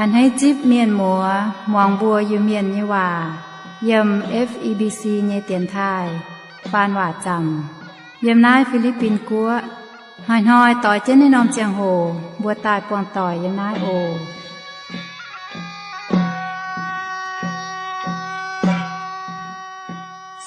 A'hneiv zipv mienh muoz muangx mbuo Iu-Mienh nyei waac yiem F E B C nyei dienx taaih faan waac zaamc yiem naaiv Fi^li^bin Guoqv. Hnoi-hnoi doix jienv naaiv norm ziangh hoc mbuo daaih buangh doic yiem naaiv oc.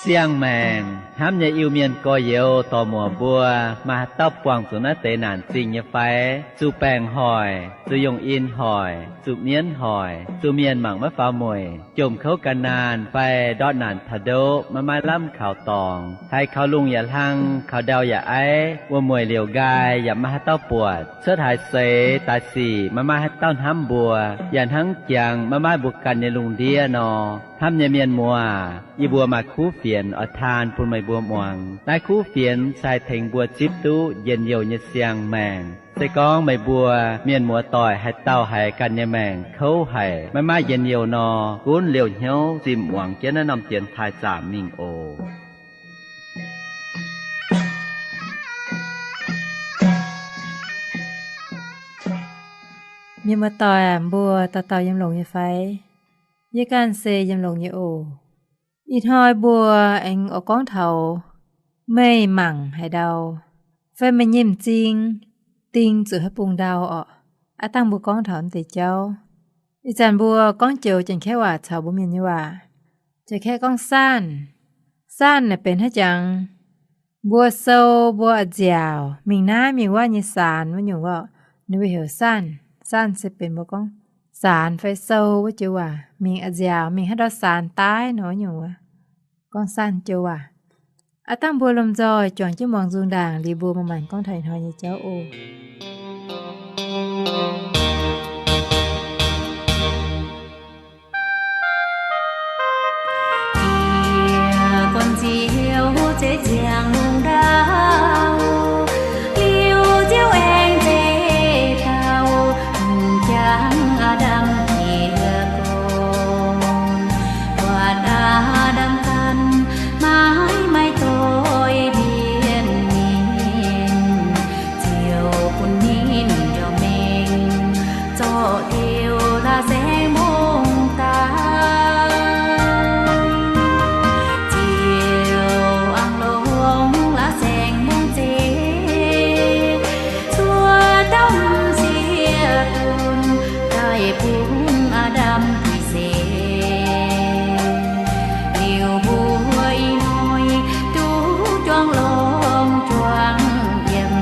Siang-maengc hnamv nyei Iu-Mienh gorx-youz dorc-muoc mbuo, maaih haaix dauh buangh zuqc naaiv deix naanc zingh nyei fai? Zuqc baengc hoic, zuqc yungh in hoic, zuqc mienv hoic, zuqc mienh mangc maiv faaux mueic, jomc kouv gan naanh fai ndortv naanc taux ndoqv maiv maaih lamh kaux dorngx, haiz kaux lungh yaac hlang, kaux ndau yaac aiv, wuom-mueic liouc nqaai yaac maiv maaih haaix dauh buatc, cuotv haaix seix daaih sic maiv maaih haaix dauh hnamv mbuo, yaac hnangv jangx maiv maaih mbuo ganh nyei lungh ndiev nor. Hnamv nyei mienh muoz, yie mbuo maaih kuv fienx oix taan bun meih mbuo muangx. Naaiv kuv fienx se haih tengx mbuo zipv duqv njien-youh nyei siang-maengc. Se gorngv meih mbuo mienh muoz-doic haaix dauh haiz ganh nyei maengc kouv haic, maiv maaih njien-youh nor, gunv liouh hnyouv zimh muangx jienv naaiv norm dienx taaih zaamc mingh oc. Mienh muoz-doic aac, mbuo dauh dauh yiem longx nyei fai? Yie ganh se yiem longx nyei oc. Ih hnoi mbuo aengx oix gorngv taux meih mangc haaix ndau, fai meih nyei m'zing ding zuqc haaix bung ndau orqc. Aav dangh mbuo gorngv taux m'deix jauv. Ih zanc mbuo gorngv joux Janx-Kaeqv waac caux mbuo Mienh nyei waac. Janx-Kaeqv gorngv สั้น. สั้น naaic benx haaix jangx? Mbuo sou mbuo a'nziaauc mingh naaiv mingh wuov nyei saanx wuov nyungc wuov, ninh mbuo heuc สั้น. สั้น se benx mbuo gorngv saanx fai sou wuov joux waac. Mingh a'nziaauc mingh haaix ndau saanx daaih nor wuov nyungc wuov, gorngv สั้น joux waac. Aav dangh mbuo lomh nzoih juangc jienv muangx nzung ndaangc liuz mbuo maaih maengc gorngv taux ih hnoi nyei jauv oc. Yie guanh nziouv zeiv ziangh lungh ndau, liuz Ziouv aengx zeiv dauh hungh jangx Aa^ndam yie gorn. Buatc Aa^ndam ganh maiv maaih doix mbienv ninh, Ziouv bun ninh njormh mengh zorqv liuz la'saengx mbungv daaih. Ziouv aengx longc la'saengx mbungv zeiv cuotv dauh m'sieqv bun daaih bun Aa^ndam buix seix. Liuz mbuo ih hnoi duqv juangc longx juangc yiem,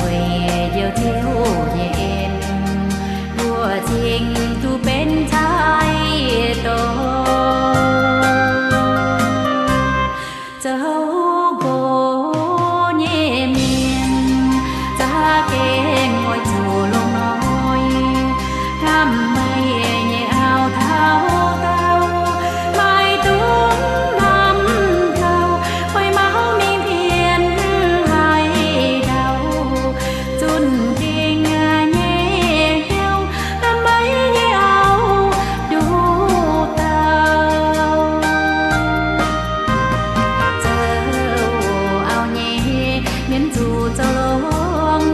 weic Njoux Ziouv nyei en, mbuo cingx duqv benx cai dorn. Zoux nqox nyei mienh za'gengh oix zuqc longx hnoi, hnamv meih nyei auv taux daauh, maaih dungz hnamv taux, oix mauv mingh pien haaix ndau, zunh dingc nyei hnyouv hnamv meih nyei auv nduqc dauh. Zoux auv nyei mienh zuqc zoux longx,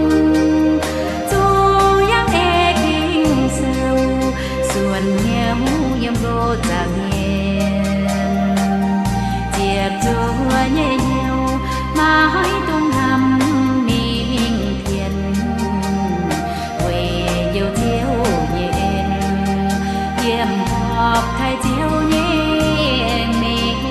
zuqc yangh ei ging sou, suonc hnyouv yiem nqox zaangc mienh, ziepc zuoqv nyei hnyouv maiv dungx hnamv mingh pien, weic Njoux Ziouv nyei en, yiem horpc taaih Ziouv nyei mengh.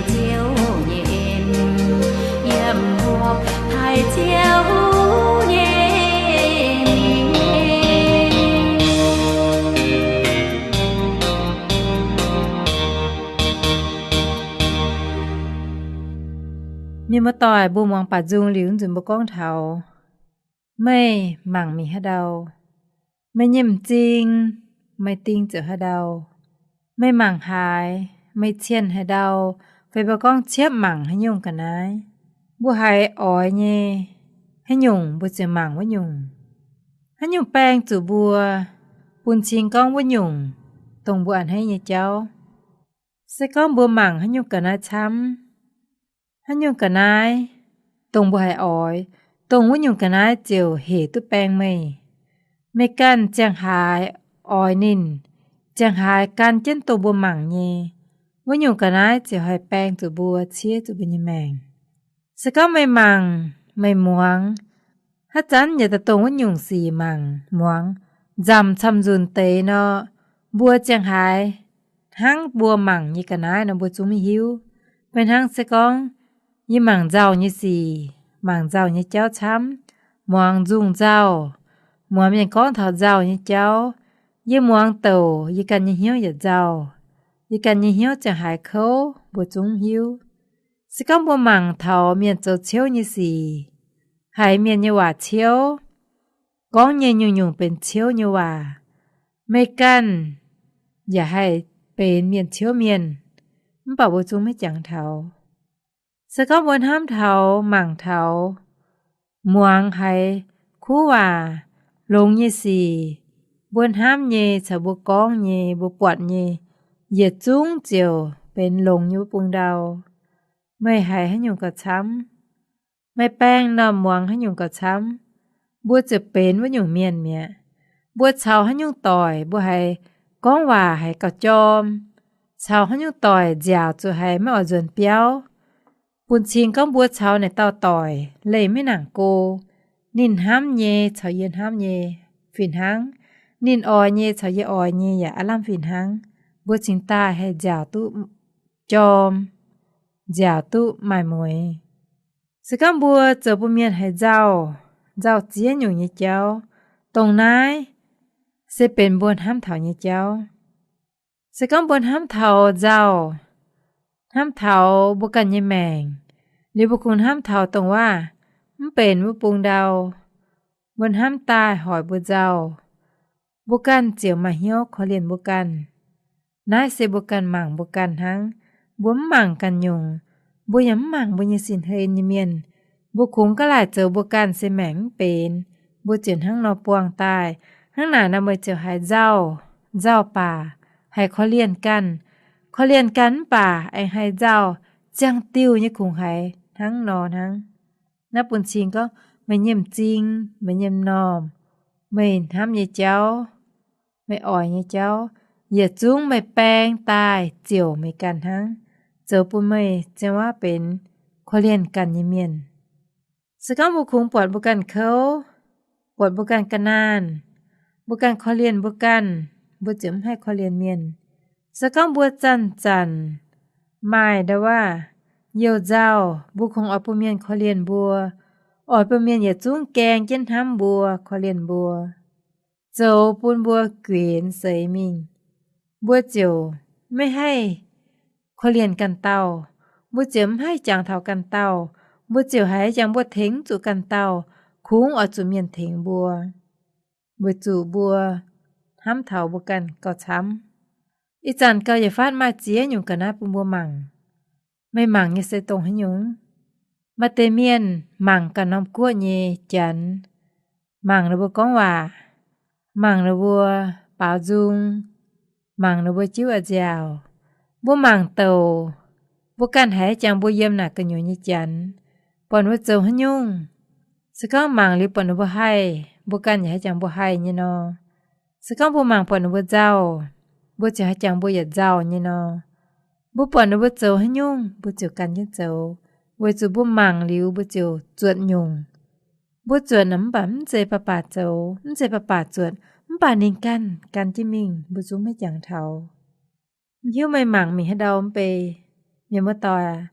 Ziouv nyei en, yiem hopv taux Ziouv nyei mienh. Mienh muoz-doic, mbuo muangx baac nzung liuz nzunc mbuo gorngv taux, meih mangc mingh haaix ndau, meih nyei m'zing, meih ding ziouc haaix ndau. Meih mangc haaix, meih cienh haaix ndau, fai mbuo gorngv ciepv mangc haaix nyungc ga'naaiv, mbuo haiz oix nyei haaix nyungc mbuo ziouc mangc wuov nyungc. Haaix nyungc baeng zuqc mbuo bun cing gorngv wuov nyungc dongh mbuo a'hneiv nyei jauv. Se gorngv mbuo mangc haaix nyungc ga'naaiv camv, haaix nyungc ga'naaiv dongh mbuo haiz oix, dongh wuov nyungc ga'naaiv ziouc hec duqv baeng meih. Meih ganh ziangh haaix oix ninh, ziangh haaix gan jienv dongh mbuo mangc nyei, wuov nyungc ga'naaiv ziouc haih baeng zuqc mbuo, ciev zuqc mbuo nyei maengc. Se gorngv meih mangc, meih muangx, haaix zanc yaac daaih dongh wuov nyungc sic mangc muangx, nzamc camv-nzunc deix nor, mbuo ziangh haaix hnangv mbuo mangc nyei ga'naaiv nor mbuo zungv maiv hiuv. Meih hnangv se gorngv yie mangc nzauh nyei sic, mangc nzauh nyei jauv camv, muangx nzungh nzauh, muangx mienh gorngv taux nzauh nyei jauv, yie muangx douc yie ganh nyei hnyouv yietc nzauh, yie ganh nyei hnyouv ziangh haaix kouv mbuo zungv hiuv. Se gorngv mbuo mangc taux mienh zoux ciouv nyei sic, haiz mienh nyei waac ciouv, gorngv nyei nyungc-nyungc benx ciouv nyei waac, meih ganh yaac haih benx mienh ciouv mienh, mv baac mbuo zungv maiv jangx taux. Se gorngv mbuo hnamv taux mangc taux muangx haiz kuv waac longx nyei sic, mbuo hnamv nyei caux mbuo gorngv nyei, mbuo buatc nyei, yietc zungv ziouc benx longx nyei wuov bung ndau. Meih haiz haaix nyungc gauh camv, meih baeng normh muangx haaix nyungc gauh camv, mbuo ziouc benx wuov nyungc mienh mi'aqv. Mbuo caux haaix nyungc doic mbuo haiz gorngv waac haiz gauh jorm, caux haaix nyungc doic nziaauc zuqc haiz maiv oix nzuonx biauv, bun cing gorngv mbuo caux naaic dauh doic leih maiv nangc go, ninh hnamv nyei caux yie hnamv nyei fih hnangv, ninh oix nyei caux yie oix nyei yaac aav lamh fih hnangv, mbuo cingx daaih haih nziaauc duqv jorm, nziaauc duqv maaih mueix. Se gorngv mbuo zoux bun mienh haiz nzauh, nzauh ziex nyungc nyei jauv, dongh naaiv se benx mbuo hnamv taux nyei jauv. Se gorngv mbuo hnamv taux nzauh, hnamv taux mbuo ganh nyei maengc, liuz mbuo kungx hnamv taux dongh waac mv benx wuov bung ndau, mbuo hnamv daaih hoic mbuo nzauh, mbuo ganh ziouc maaih hnyouv korv-lienh mbuo ganh. Naaiv se mbuo ganh mangc mbuo ganh hnangv. Mbuo mv mangc ganh nyungc, mbuo yaac mv mangc mbuo nyei sin-hlen nyei mienh. Mbuo kungx gaav laaic zoux mbuo ganh se maengc mv benx, mbuo ziouc hnangv nor buangh daaih. Hnangv naaic nor meih ziouc haiz nzauh, nzauh baac haih korv-lienh ganh. Korv-lienh ganh mv baac aengx haih nzauh, ziangh diuh nyei kungx haiz hnangv nor hnangv. Naaiv bun cing gorngv meih nyei m'zing, meih nyei m'normh, meih hnamv nyei jauv, meih oix nyei jauv, yietc zungv meih baeng daaih ziouc meih ganh hnangv, zoux bun meih ziouc waac benx korv-lienh ganh nyei mienh. Se gorngv mbuo kungx buatc mbuo ganh kouv, buatc mbuo ganh ga'naanh, mbuo ganh korv-lienh mbuo ganh, mbuo ziouc mv haih korv-lienh mienh. Se gorngv mbuo zanc-zanc maaih ndau waac youh nzauh, mbuo kungx oix bun mienh korv-lienh mbuo, oix bun mienh yietc zungv gaeng jienv hnamv mbuo, korv-lienh mbuo, zoux bun mbuo guenx seix mingh, mbuo ziouc maiv haih korv-lienh ganh dauh. Mbuo ziouc mv haih jangx taux ganh dauh. Mbuo ziouc haiz jangx mbuo tengx mv zuqc ganh dauh, kungx oix zuqc mienh tengx mbuo, weic zuqc mbuo hnamv taux mbuo ganh gauh camv. Ih zanc gauh yietc faatv maaih ziex nyungc ga'naaiv bun mbuo mangc. Meih mangc nyei se dongh haaix nyungc? Maaih deix mienh mangc ganh norm guoqv nyei janx, mangc ninh mbuo gorngv waac, mangc ninh mbuo baaux nzung, mangc ninh mbuo jiuv a'nziaauc. Mbuo mangc douc, mbuo ganh haiz jangx mbuo yiem naaic gu'nyuoz nyei janx, buatc ninh mbuo zoux haaix nyungc. Se gorngv mangc liuz buatc ninh mbuo haih, mbuo ganh yaac haiz jangx mbuo haih nyei nor. Se gorngv mbuo mangc buatc ninh mbuo nzauh, mbuo ziouc haiz jangx mbuo yaac nzauh nyei nor. Mbuo buatc ninh mbuo zoux haaix nyungc, mbuo ziouc gan jienv zoux, weic zuqc mbuo mangc liuz mbuo ziouc zuotc nyungc. Mbuo zuotc naaic mv baac mv zeiz baac baac zoux, mv zeiz baac baac zuotc, mv baac ninh ganh gan jienv mingh, mbuo zungv maiv jangx taux. Mv hiuv meih mangc mingh haaix ndau mv bei. Mienh muoz-doic,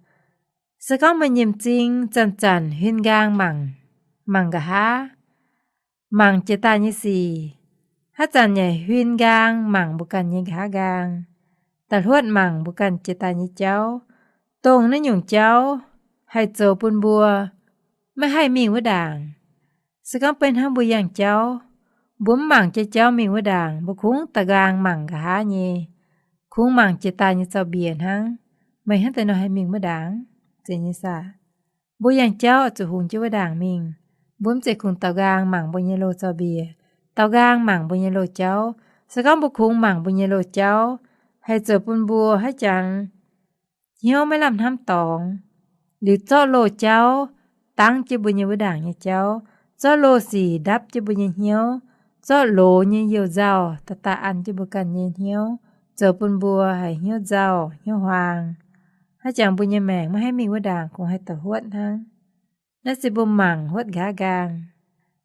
se gorngv meih nyimc m'zing zanc-zanc huin nqaang mangc, mangc nqa'haav, mangc jiex daaih nyei sic, haaix zanc yaac huin nqaang mangc mbuo ganh nyei nqa'haav nqaang, da'hluotv mangc mbuo ganh jiex daaih nyei jauv, dongh naaiv nyungc jauv haih zoux bun mbuo maiv haih mingh wuov ndaangc. Se gorngv beiv hnangv mbuo yangh jauv, mbuo mv mangc jiex jauv mingh wuov ndaangc, mbuo kungx da'nqaang mangc nqa'haav nyei, kungx mangc jiex daaih nyei zaux-mbiec hnangv. Meih hnangv deix nor haih mingh wuov ndaangc? Zeiz nyei saah? Mbuo yangh jauv oix zuqc hungx jienv wuov ndaangc mingh. Mbuo mv zeiz kungx da'nqaang mangc mbuo nyei loz zaux-mbiec, da'nqaang mangc mbuo nyei loz jauv. Se gorngv mbuo kungx mangc mbuo nyei loz jauv, haih zoux bun mbuo haiv jangx hnyouv maiv lamh hnamv dorngx, liuz zorqv loz jauv dangv jienv mbuo nyei wuov ndaangc nyei jauv, zorqv loz sic ndapv jienv mbuo nyei hnyouv, zorqv loz nyei youh nzauh daaih daaih an jienv mbuo ganh nyei hnyouv, zoux bun mbuo haiz hnyouv nzauh hnyouv huaang. Haiv jangx mbuo nyei maengc maiv haih mingh wuov ndaangc, kungx haih da'hluotv hnangv. Naaiv se mbuo mangc huotv nqa'haav nqaang.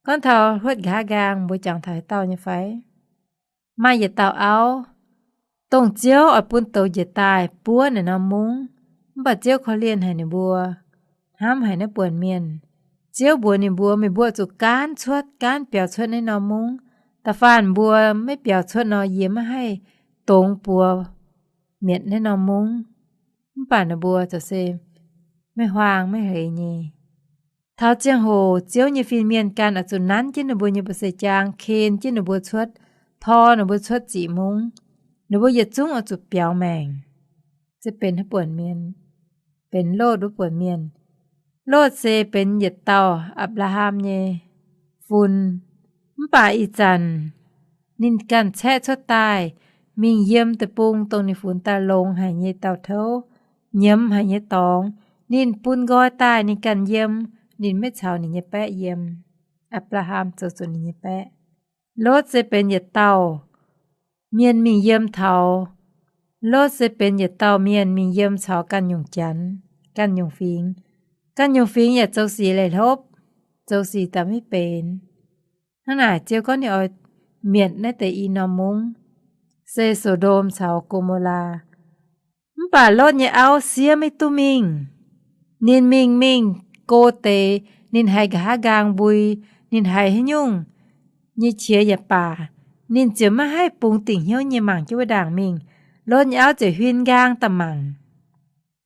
Gorngv taux huotv nqa'haav nqaang, mbuo jangx taux haaix dauh nyei fai? Maaih yietc dauh auv, dongh Ziouv oix bun douz njiec daaih buov naaiv norm mungv, mv baac Ziouv korv-lienh haic ninh mbuo, hnamv haic naaiv buonc mienh. Ziouv mbuox ninh mbuo, meih mbuo zuqc gaanv cuotv, gaanv biaux cuotv naaiv norm mungv. Da'faanh mbuo maiv biaux cuotv nor, yie maiv haih dongz buoz mietc naaiv norm mungv. Mv baac ninh mbuo zoux se maiv huaang maiv hleix nyei. Taux ziangh hoc Ziouv nyei fin-mienh ganh oix zuqc nanv jienv ninh mbuo nyei mbu'ziex jaang, ken jienv ninh mbuo cuotv, tor ninh mbuo cuotv ziqc mungv. Ninh mbuo yietc zungv oix zuqc biaux maengc. Se benx haaix buonc mienh? Benx Lotv wuov buonc mienh. Lotv se benx yietc dauh Apc^laa^ham nyei fun. Mv baac ih zanc ninh ganh caeqv cuotv daaih mingh yiem deic-bung dongh ninh funx daaih longx haic nyei dauh touv, nyiemz haic nyei dorngx. Ninh bun nqoi daaih ninh ganh yiem, ninh maiv caux ninh nyei baeqv yiem. Apc^laa^ham zoux zuqc ninh nyei baeqv. Lotv se benx yietc dauh mienh mingh yiem taux, Lotv se benx yietc dauh mienh mingh yiem caux ganh nyungc janx, ganh nyungc fingx. Ganh nyungc fingx yaac zoux sic leih hlopv, zoux sic daaih maiv benx. Hnangv naaic Ziouv gorngv ninh oix mietc naaiv deix i norm mungv, se So^ndom caux Go^mo^laa. Mv baac Lotv nyei auv siev maiv duqv mingh. Ninh mingh mingh go deix, ninh haiz nqa'haav nqaang mbui, ninh haiz haaix nyungc nyei qiex yaac baac, ninh ziouc maiv haih bungx dingc hnyouv nyei mangc jienv wuov ndaangc mingh. Lotv nyei auv ziouc huin nqaang daaih mangc.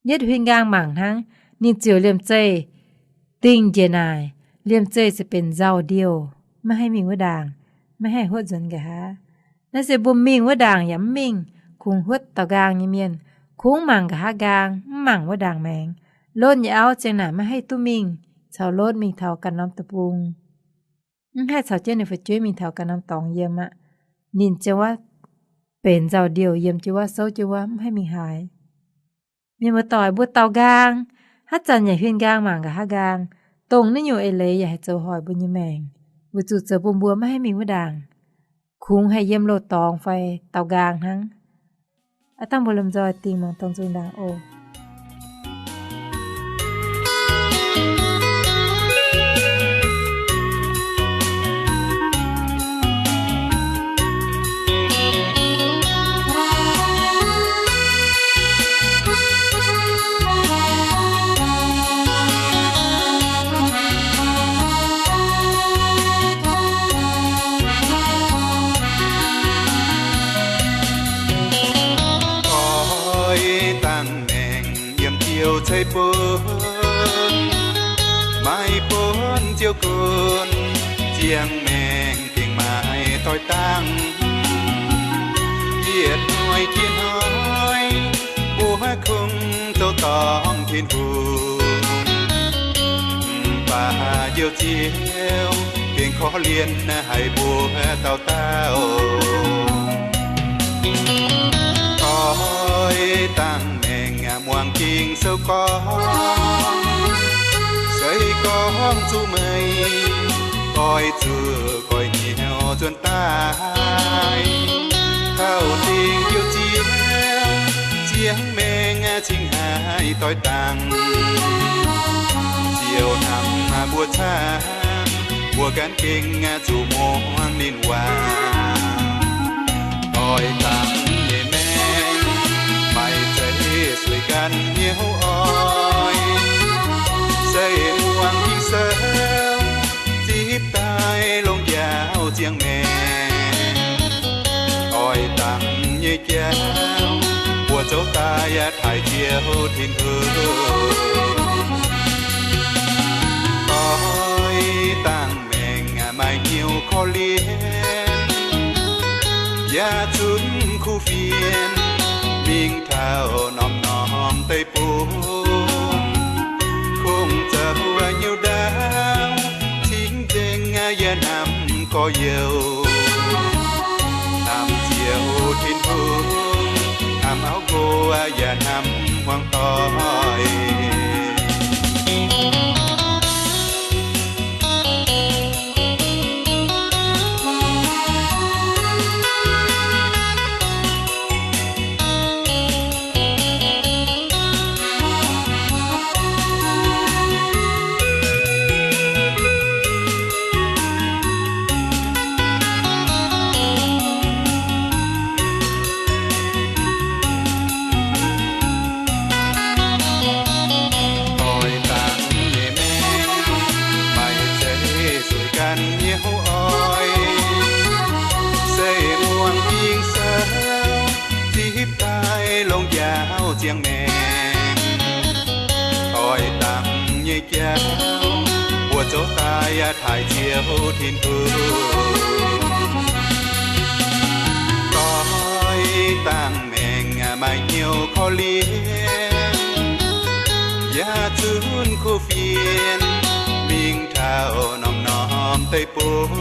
Yietv huin nqaang mangc hnangv, ninh ziouc liemh zeih dingh njiec naaic, liemh zeih ziouc benx nzauh ndiouh, maiv haih mingh wuov ndaangc, maiv haih huotv nzuonx nqa'haav. Naaiv se mbuo mingh wuov ndaangc yaac mv mingh, kungx huotv daaux nqaang nyei mienh, kungx mangc nqa'haav nqaang, mv mangc wuov ndaangc maengx. Lotv nyei auv ziang naaic maiv haih duqv mingh caux Lotv mingh taux ganh norm deic-bung, mv haih caux jienv ninh fu'jueiv mingh taux ganh norm dorngx yiem aqv. Ninh ziang wuov benx nzauh ndiouh yiem jienv wuov, souv jienv wuov, mv haih mingh haaix. Mienh muoz-doic, mbuo daaux nqaang, haaix zanc yaac huin nqaang mangc nqa'haav nqaang, dongh naaiv nyungc eix leiz yaac haih zoux hoic mbuo nyei maengc, weic zuqc zoux bun mbuo maiv haih mingh wuov ndaangc, kungx haih yiem loz-dorngx fai daaux nqaang hnangv. Aav dangh mbuo lomh nzoih dingh muangx dorng nzung ndaangc oc. Oix dangh maengc yiem Ziouv ceix bun, maiv bun Ziouv gunv, ziangh maengc gengh maiv doix dangh. Yietc hnoi jiex hnoi, mbuo kungx zoux dorngc Tin-Hungh. Mv baac Ziouv Ziouv gengh korv-lienh haic mbuo dauh dauh. Oix dangh maengc muangx Ging-Sou gorngv, se gorngv zuqc meih oix zuqc goiv hnyouv nzuonx daaih, taux dingc Ziouv Ziouv, ziangh maengc cingx haih doix dangh. Ziouv hnamv mbuo camv, mbuo gan gengh zuqc muangx ninh waac. Doix dangh nyei maengc maaih zeiv sueih ganh hnyouv oix, se muangx Ging-Sou, zipv daaih longx njaaux ziangh maengc. Oix dangx nyei jauv, mbuo zoux daaih taaih Ziouv Tin-Hungh. Oix dangx maengc maaih hnyouv korv-lienh, yaac zunv kuv fienx, mingh taux norm-norm deic-bung. Kungx zoux hnyouv ndaauv, cingv nzengc yie hnamv gorx-youz. Hnamv Ziouv Tin-Hungh, hnamv auv nqox yaac hnamv hmuangv doic. Oix dangx nyei maengc maaih zeiv sueih ganh nyei hnyouv oix, se muangx Ging-Sou, zipv daaih longx njaaux ziangh maengc. Oix dangx nyei jauv, mbuo zoux daaih taaih Ziouv Tin-Hungh. Oix dangx maengc maaih hnyouv korv-lienh, yaac zunv kuv fienx, mingh taux norm-norm deic-bung.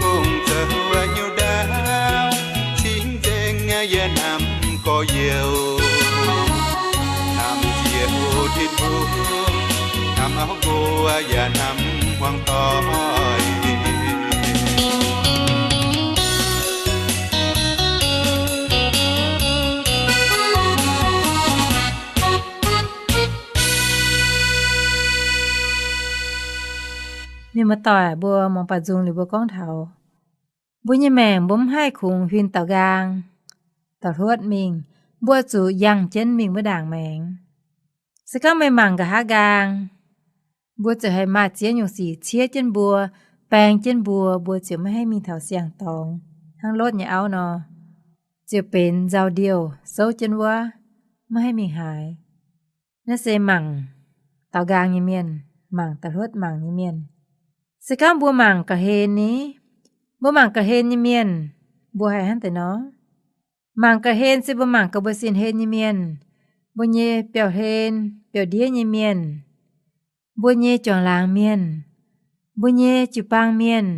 Kungx zoux hnyouv ndaauv, cingv nzengc yie hnamv gorx-youz. Hnamv Ziouv Tin-Hungh, hnamv auv nqox yaac hnamv hmuangv doic. Mienh muoz-doic, mbuo mangc baac nzung liuz mbuo gorngv taux mbuo nyei maengc mbuo mv haih kungx huin daux nqaang daux hluotv mingh. Mbuo zuqc yangh jienv mingh wuov ndaangc maengx. Se gorngv meih mangc nqa'haav nqaang, mbuo ziouc haih maaih ziex nyungc sic ciev jienv mbuo, baeng jienv mbuo, mbuo ziouc maiv haih mingh taux siang-dorngx hnangv lotv nyei auv nor, ziouc benx nzauh ndiouh souv jienv wuov, maiv haih mingh haaix. Naaiv se mangc daux nqaang nyei mienh, mangc daux hluotv mangc nyei mienh. Se gorngv mbuo mangc ga'hlen ni, mbuo mangc ga'hlen nyei mienh, mbuo haih hnangv deix nor. Mangc ga'hlen se mbuo mangc gaax mbuo sin hlen nyei mienh, mbuo nyei biauv-hlen biauv-ndiev nyei mienh, mbuo nyei juangc laangz mienh, mbuo nyei jiu-baang mienh,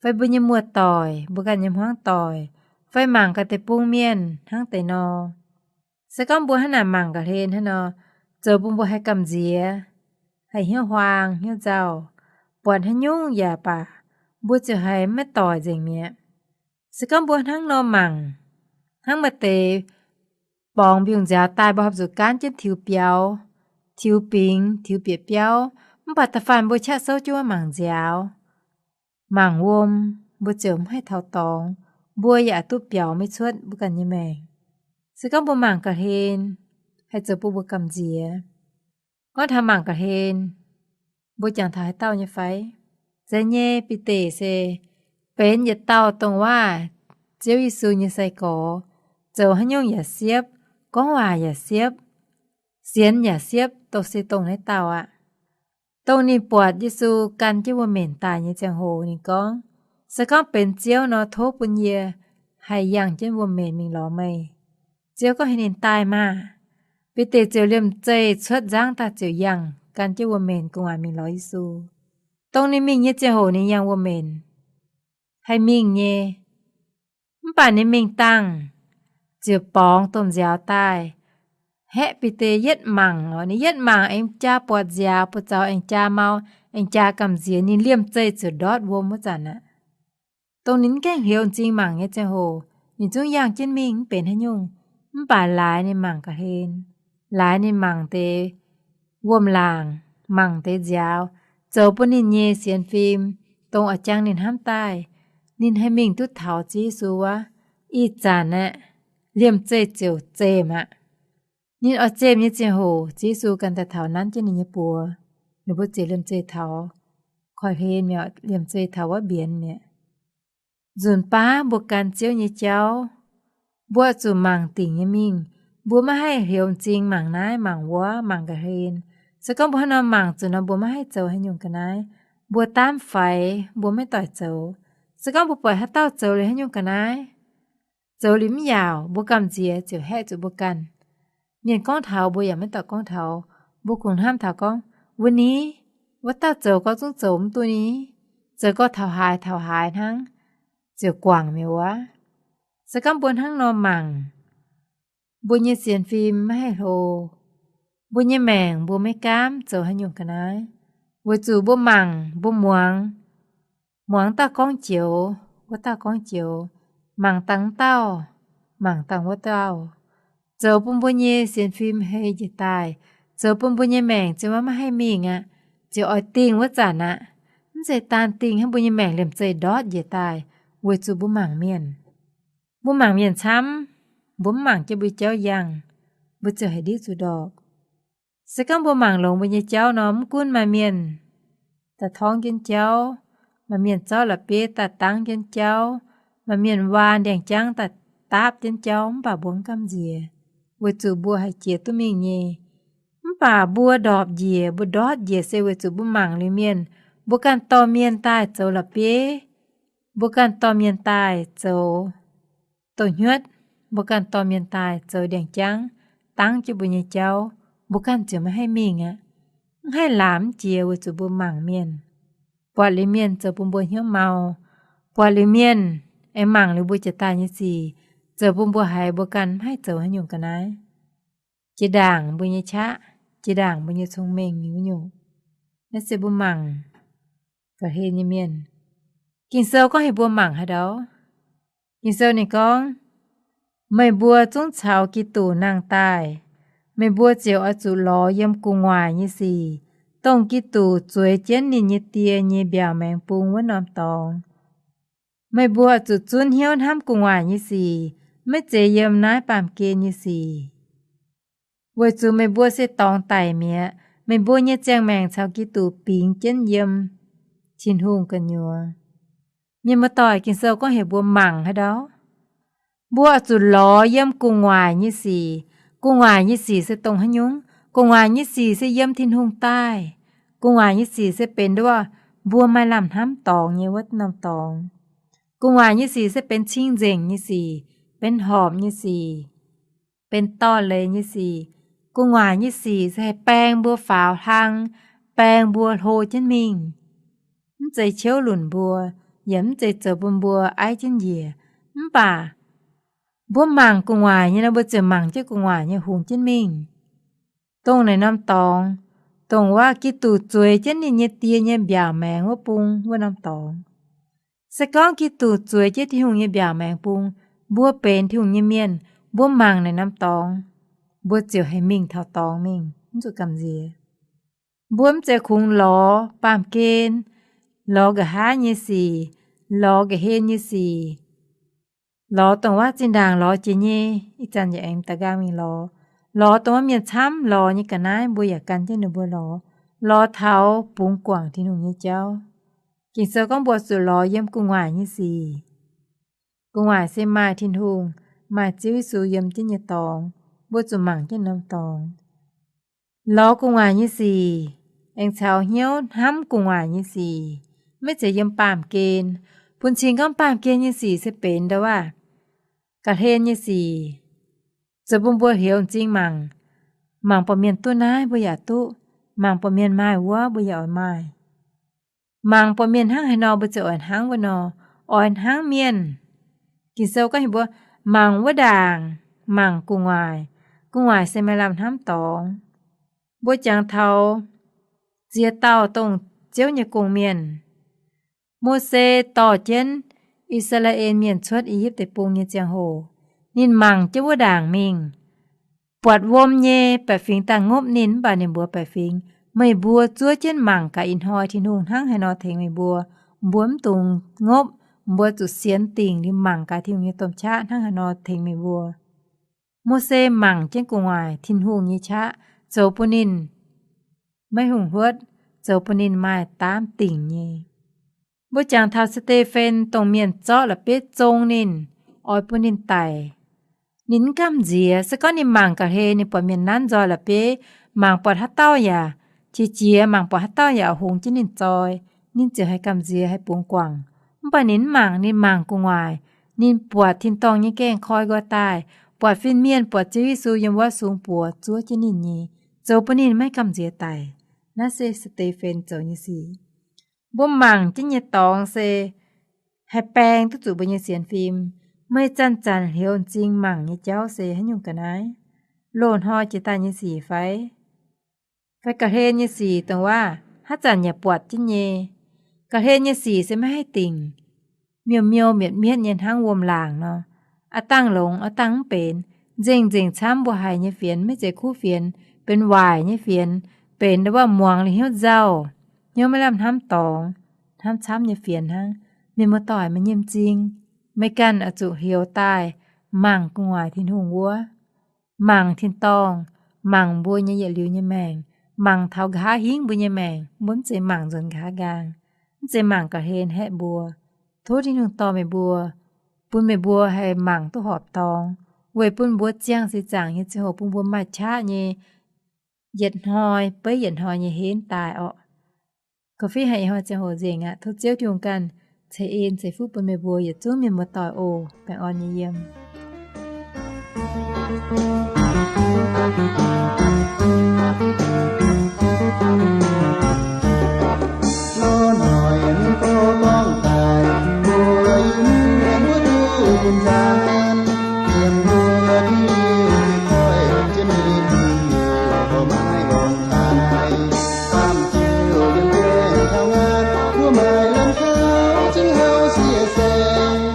fai mbuo nyei muoz-doic, mbuo ganh nyei hmuangv doic, fai mangc gaax deic-bung mienh hnangv deix nor. Se gorngv mbuo hnangv naaic mangc ga'hlen hnangv nor, zoux bun mbuo haih gamh nziex, haih hnyouv huaang hnyouv nzauh, buatc haaix nyungc yaac baac, mbuo ziouc haih maiv doic nzengc mi'aqv. Se gorngv mbuo hnangv nor mangc, hnangv maaih deix borngz mbiungc nziaaux daaih, mbuo horpc zuqc gaanv jienv tiux biaux, tiux bingx, tiux bieqc biauv, mv baac da'faanh mbuo qaqv souv jienv wuov mangc nziaaux, mangc wuom, mbuo ziouc mv haih taux dorngx, mbuo yaac duqv biaux maiv cuotv mbuo ganh nyei maengc. Se gorngv mbuo mangc ga'hlen, haih zoux bun mbuo gamh nziex. Gorngv taux mangc ga'hlen, mbuo jangx taux haaix dauh nyei fai? Zeiz nyei, Bide se benx yietc dauh dongh waac Ziouv Yesu nyei sai-gorx, zoux haaix nyungc yaac siepv, gorngv waac yaac siepv, sienx yaac siepv, dongh se dongh naaiv dauh aqv. Dongh ninh buatc Yesu gan jienv wuom-menc daaih nyei ziangh hoc ninh gorngv, se gorngv benx Ziouv nor, tov bun yie haih yangh jienv wuom-menc mingh lorz meih. Ziouv gorngv heuc ninh daaih maah! Bide ziouc liemh zeih cuotv nzangv daaih ziouc yangh gan jienv wuom-menc gu'nguaaic mingh lorz Yesu. Dongh ninh mingh nyei ziangh hoc ninh yangh wuom-menc, haih mingh nyei. Mv baac ninh mingh dangh ziouc borngz domh nziaaux daaih, haeqv Bide yietv mangc oc. Ninh yietv mangc aengx jaa buatc nziaaux, buoz-zaux aengx jaa mau, aengx jaa gamh nziex. Ninh liemh zeih ziouc ndortv wuom wuov zanc aqv. Dongh ninh mv gaengh hliouv m'zing mangc nyei ziangh hoc, ninh zungv yangh jienv mingh mv benx haaix nyungc. Mv baac laaix ninh mangc ga'hlen, laaix ninh mangc deix wuom-laangc, mangc deix nziaaux, zoux bun ninh nyei sienx fim, dongh oix jangx ninh hnamv daaih, ninh haih mingh duqv taux Ziouv Yesu wuov. Ih zanc aeqv, liemh zeih ziouc zemh aqv. Ninh oix zemh nyei ziangh hoc, Ziouv Yesu ganh daaih taux nanv jienv ninh nyei buoz. Ninh mbuo ziouc liemh zeih taux koiv-hlen mi'aqv, liemh zeih taux wuov mbienx mi'aqv. Nzunc baav mbuo gan Ziouv nyei jauv, mbuo zuqc mangc dingc nyei mingh. Mbuo maiv haih heuc m'zing mangc naaiv mangc wuov mangc ga'hlen. Se gorngv mbuo hnangv nor mangc zuqc nor, mbuo maiv haih zoux haaix nyungc ga'naaiv. Mbuo daamv faix, mbuo maiv doic zoux. Se gorngv mbuo buatc haaix dauh zoux liuz haaix nyungc ga'naaiv, zoux liuz mv yaauc, mbuo gamh nziex ziouc haeqv zuqc mbuo ganh. Mienh gorngv taux mbuo yaac maiv dorh gorngv taux. Mbuo kungx hnamv taux gorngv, wuov ni, wuov dauh zoux gorngv zungv zoux mv duqv ni, zoux gorngv taux haaix taux haaix hnangv, ziouc guangc mi'aqv wuov. Se gorngv mbuo hnangv nor mangc, mbuo nyei sienx fim maiv haih hlo. Mbuo nyei maengc mbuo maiv gaamv zoux haaix nyungc ga'naaiv, weic zuqc mbuo mangc, mbuo muangx, muangx dauh gorngv joux, wuov dauh gorngv joux, mangc dangh wuov dauh, mangc dangh wuov dauh, zoux bun mbuo nyei sienx fim hei njiec daaih, zoux bun mbuo nyei maengc ziouc maiv haih mingh aqv, ziouc oix dingh wuov zanc aqv. Mv zeiz daan dingh hnangv, mbuo nyei maengc liemh zeih ndortv njiec daaih, weic zuqc mbuo mangc mienh. Mbuo mangc mienh camv, mbuo mv mangc jienv mbuo nyei jauv yangh, mbuo ziouc haih ndiev zuqc ndorpc. Se gorngv mbuo mangc longx mbuo nyei jauv nor, mv gunv maaih mienh daaih torngv jienv jauv, maaih mienh zorqv la'bieiv daaih dangv jienv jauv, maaih mienh waan ndiangx-jangv daaih daapv jienv jauv, mv baac mbuo mv gamh nziex, weic zuqc mbuo haih jiex duqv mingh nyei. Mv baac mbuo ndorpc njiec, mbuo ndortv njiec se weic zuqc mbuo mangc liuz mienh, mbuo ganh dorh mienh daaih zoux la'bieiv, mbuo ganh dorh mienh daaih zoux dou hnyuotv, mbuo ganh dorh mienh daaih zoux ndiangx-jangv, dangv jienv mbuo nyei jauv, mbuo ganh ziouc maiv haih mingh aqv. Mv haih laamc mv jiex weic zuqc mbuo mangc mienh, buatc liuz mienh zoux bun mbuo hnyouv mau, buatc liuz mienh aengx mangc liuz mbuo jiex daaih nyei sic, zoux bun mbuo haiz mbuo ganh mv haih zoux haaix nyungc ga'naaiv. Jiex ndaangc mbuo nyei qaqv, jiex ndaangc mbuo nyei cong-mengh nyei wuov nyungc. Naaiv se mbuo mangc ga'hlen nyei mienh. Ging-Sou gorngv heuc mbuo mangc haaix ndau? Ging-Sou ninh gorngv, meih mbuo zungv caux Giduc nangh daaih, meih mbuo ziouc oix zuqc lorz yiem gu'nguaaic nyei sic, dongh Giduc zueiz jienv ninh nyei Die nyei mbiaauc maengx bung wuov norm dorngx. Meih mbuo oix zuqc zunv hnyouv hnamv gu'nguaaic nyei sic, maiv zeiz yiem naaiv baamh gen nyei sic. Weic zuqc meih mbuo se dorngx daic mi'aqv. Meih mbuo nyei ziangh maengc caux Giduc bingx jienv yiem Tin-Hungh gu'nyuoz. Mienh muoz-doic, Ging-Sou gorngv heuc mbuo mangc haaix ndau? Mbuo oix zuqc lorz yiem gu'nguaaic nyei sic. Gu'nguaaic nyei sic se dongh haaix nyungc? Gu'nguaaic nyei sic se yiem Tin-Hungh daaih. Gu'nguaaic nyei sic se benx nduov mbuo maaih lamh hnamv dorngx nyei wuov norm dorngx. Gu'nguaaic nyei sic se benx cing-nzengc nyei sic, benx horpc nyei sic, benx dorh leiz nyei sic. Gu'nguaaic nyei sic se haih baeng mbuo faaux hlang, baeng mbuo hlo jienv mingh. Mv zeiz ciouv lunc mbuo, yaac mv zeiz zoux bun mbuo aiv jienv njiec. Mv baac mbuo mangc gu'nguaaic nyei nor, mbuo ziouc mangc jienv gu'nguaaic nyei hungx jienv mingh. Dongh naaic norm dorngx, dongh wuov Giduc zueiz jienv ninh nyei Die nyei mbiaauc maengx wuov bung wuov norm dorngx. Se gorngv Giduc zueiz jienv Tin-Hungh nyei mbiaauc maengx bung, mbuo benx Tin-Hungh nyei mienh, mbuo mangc naaic norm dorngx, mbuo ziouc haih mingh taux dorngx mingh, mv zuqc gamh nziex. Mbuo mv zeiz kungx lorz baamh gen, lorz nqa'haav nyei sic, lorz nqa'hlen nyei sic, lorz dongh wuov zinh ndaangc lorz jiex nyei, ih zanc yaac aengx da'nqaang mingh lorz, lorz dongh wuov mienh camv lorz nyei ga'naaiv, mbuo yaac gan jienv ninh mbuo lorz, lorz taux bungx guangc Tin-Hungh nyei jauv. Ging-Sou gorngv mbuo zuqc lorz yiem gu'nguaaic nyei sic. Gu'nguaaic se maaih Tin-Hungh, maaih Ziouv Yesu yiem jienv nyei dorngx, mbuo zuqc mangc jienv norm dorngx. Lorz gu'nguaaic nyei sic, aengx caux hnyouv hnamv gu'nguaaic nyei sic, maiv zeiz yiem baamh gen. Bun cing gorngv baamh gen nyei sic se benx ndau wuov ga'hlen nyei sic, zoux bun mbuo heuc m'zing mangc. Mangc buatc mienh duqv naaiv mbuo yaac duqv, mangc buatc mienh maaih wuov mbuo yaac oix maaih. Mangc buatc mienh hnangv haaix nor mbuo ziouc oix hnangv wuov nor, oix hnangv mienh. Ging-Sou gorngv heuc mbuo mangc wuov ndaangc, mangc gu'nguaaic. Gu'nguaaic se maaih lamh hnamv dorngx. Mbuo jangx taux ziex dauh dongh Ziouv nyei gong-mienh. Mose dorh jienv I^saa^laa^en Mienh cuotv I^yipv Deic-Bung nyei ziangh hoc, ninh mangc jienv wuov ndaangc mingh. Buatc wuom nyei baeqc fingx daaih ngopv ninh, mv baac ninh mbuox baeqc fingx, meih mbuo zuov jienv mangc gaax ih hnoi Tin-Hungh hnangv haaix nor tengx meih mbuo. Mbuo mv dungx ngopv, mbuo zuqc sienx dingc liuz mangc gaax Tin-Hungh nyei domh qaqv hnangv haaix nor tengx meih mbuo. Mose mangc jienv gu'nguaaic Tin-Hungh nyei qaqv, zoux bun ninh maiv hungh huotv, zoux bun ninh maaih daamv dingc nyei. Mbuo jangx taux Saa^te^fen, dongh mienh zorqv la'bieiv zong ninh, oix bun ninh daic. Ninh mv gamh nziex. Se gorngv ninh mangc ga'hlen, ninh buatc mienh nanv nzoih la'bieiv, mangc buatc haaix dauh yaac qiex jiez, mangc buatc haaix dauh yaac hungx jienv ninh zoi, ninh ziouc haih gamh nziex, haih bungx guangc. Mv baac ninh mv mangc. Ninh mangc gu'nguaaic, ninh buatc tin-dorngh nyei gaengh koi nqoi daaih, buatc fin-mienh, buatc Ziouv Yesu yiem wuov sung buoz zuov jienv ninh nyei, zoux bun ninh maiv gamh nziex daic. Naaiv se Saa^te^fen zoux nyei sic. Mbuo mangc jienv nyei dorngx se haih baeng duqv zuqc mbuo nyei sienx fim. Meih zanc-zanc hlioux m'zing mangc nyei jauv se haaix nyungc ga'naaiv? Loz-hnoi jiex daaih nyei sic fai? Fai ga'hlen nyei sic, dongh waac haaix zanc yaac buatc jienv nyei? Ga'hlen nyei sic se maiv haih dingc, miuc-miuc mietc mietv nyei hnangv wuom-laangc nor, a'dangh longx a'dangh mv benx. Nzengc-nzengc camv mbuo haiz nyei fienx maiv zeiz kuv fienx, benx waaic nyei fienx, benx ndau wuov muangx liuz hnyouv nzauh, hnyouv maiv lamh hnamv dorngx, hnamv camv nyei fienx hnangv. Mienh muoz-doic, meih nyei m'zing, meih ganh oix zuqc hlioux daaih mangc gu'nguaaic Tin-Hungh wuov, mangc tin-dorngh, mangc mbuo nyei yietc liuz nyei maengc, mangc taux nqa'haav hingv mbuo nyei maengc. Mbuo mv zeiz mangc nzuonx nqa'haav nqaang, mv zeiz mangc ga'hlen haeqv mbuo. Tov Tin-Hungh dorh meih mbuo, bun meih mbuo haih mangc duqv horpc dorngx, weic bun mbuo ziangh seix zaangc nyei ziangh hoc bun mbuo maaih qaqv nyei yietc hnoi beiv yietc hnoi nyei henv daaih orqc. Ga'fiev haic ih hnoi ziangh hoc nzengc aqv. Tov Ziouv Tin-Hungh ganh ceix en ceix fuqv bun meih mbuo yietc zungv mienh muoz-doic oc. Baengh orn nyei yiem. Loz-hnoi mbuo gorngv daaih, mbuo Iu-Mienh mbuo duqv nzaanx, yiem mbuo Tin-Hungh koiv jienv mingh, mbuo maiv longc daaih. Baamh diuh yiem gaengh taux ngaanc, mbuo maaih lamh kaux zingv houv sieqv saeng.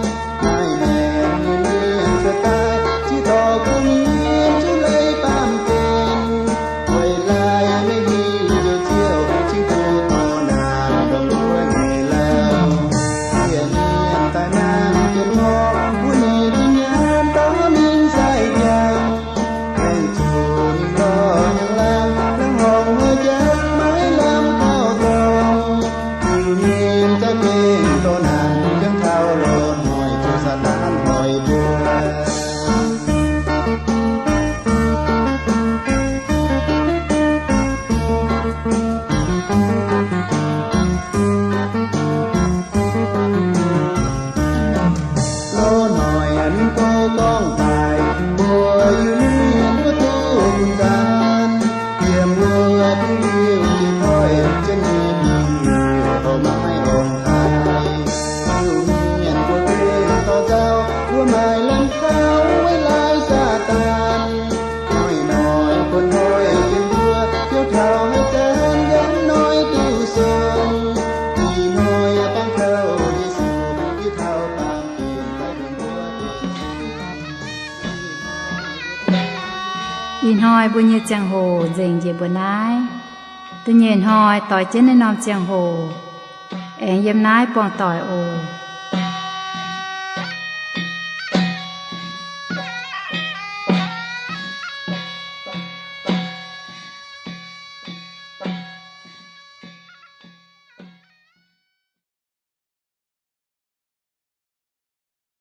Maaih maengc nyei mienh cuotv daaih, ziex dorh kuv mienh zungv leiz baamh gen. Weic laaix maiv hiuv Njoux Ziouv, cingx duqv dorh naanc ndongc wuov nyei lauh. Njiec mienh daaih nangh jienv mborqv, mbuo nyei lingh nyaanh dorh mingh sai jangx. Aengx zuqc mingh lorh hnyangx-laangh, laangh horngc wuov jaax maiv lamh kaux dorngx. Iu-Mienh za'gengh dorh naanc jienv taux loz-hnoi, zuqc Saadaan hoic mbuo. Loz-hnoi mbuo gorngv daaih, mbuo Iu-Mienh mbuo duqv nzaanx, yiem mbuo Tin-Hungh koiv jienv mingh, mbuo maiv longc daaih. Iu-Mienh mbuo gengh dorh nzauh, mbuo maaih lamh kaux weic laaix Saadaan. Hnoi-hnoi bun hnoi jienv mbuo, ziouc taux haaix zanc yiem hnoi duqv sung. Ih hnoi bangc kaux Yesu, yie taux baamh gen daaih bun mbuo. Ih hnoi mbuo nyei ziangh hoc nzengc njiec mbuo naaiv. Da'nyeic hnoi doix jienv naaiv norm ziangh hoc, aengx yiem naaiv buangh doic oc.